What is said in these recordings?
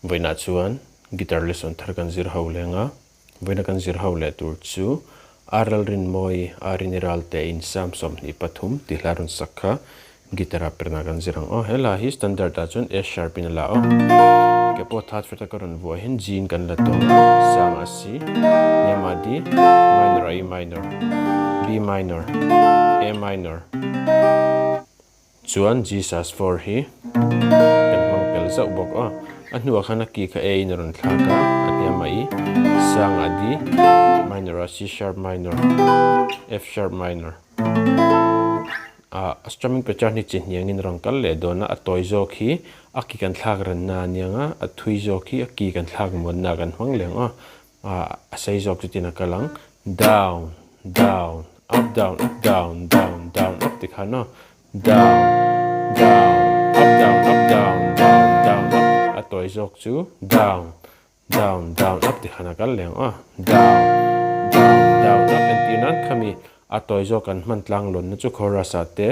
Vawiinah chuan guitar lesson thar kan zir ho leng a, vawiina kan zir ho leh tur chu RL Rinmawi Arini Ralte in Sam 23 tih hla rawn sak kha guitar ah perna kan zir ang aw. He hla hi standard ah chuan A sharp in a la aw. Ke pawh third fret a ka rawn vuah hian G in kan la tawng a, sang a C, hniam ah D, minor ah E minor, B minor, A minor. Chuan Jesus for hi kan hmang pel zauh bawk aw. A hnuah khan a key kha A in a rawn thlak a, a hniam ah E, sang ah D, minor ah C sharp minor, F sharp minor. Ah a strumming pattern hi chi hniang in a rawn kal leh dawn a, a tawi zawk hi a key kan thlak ranna a niang a, a thui zawk hi a key kan thlak muanna kan hmang leh ang aw. Ah a sei zawk chutin a kal ang, down, down, up down up down, down, down up ti khan aw, down, down, up down up down, down, down up a tawi zawk chu down, down, down up ti khan a kal leh ang aw, down, down, down up entir nan khami a tawi zawk kan hman tlang lawnna chu chorus ah te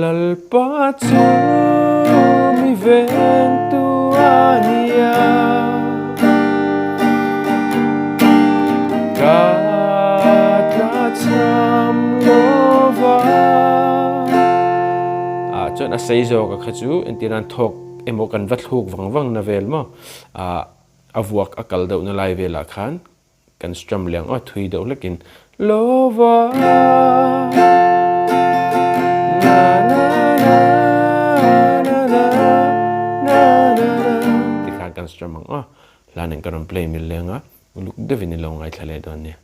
Lalpa chu mi vengtu a nia ka tla cham lova ah chuan a sei zawk a kha chu entir nan thawk emaw kan va thluk vang vang na vel maw ah a vuak a kal deuh na lai velah khan Kan strum liang aw thui deuh hlekin Lova na na na na na na na na tikhan kan strum ang aw hlan in ka rawn play mil leng a uluk deuhin i lo ngaithla leh dawn nia.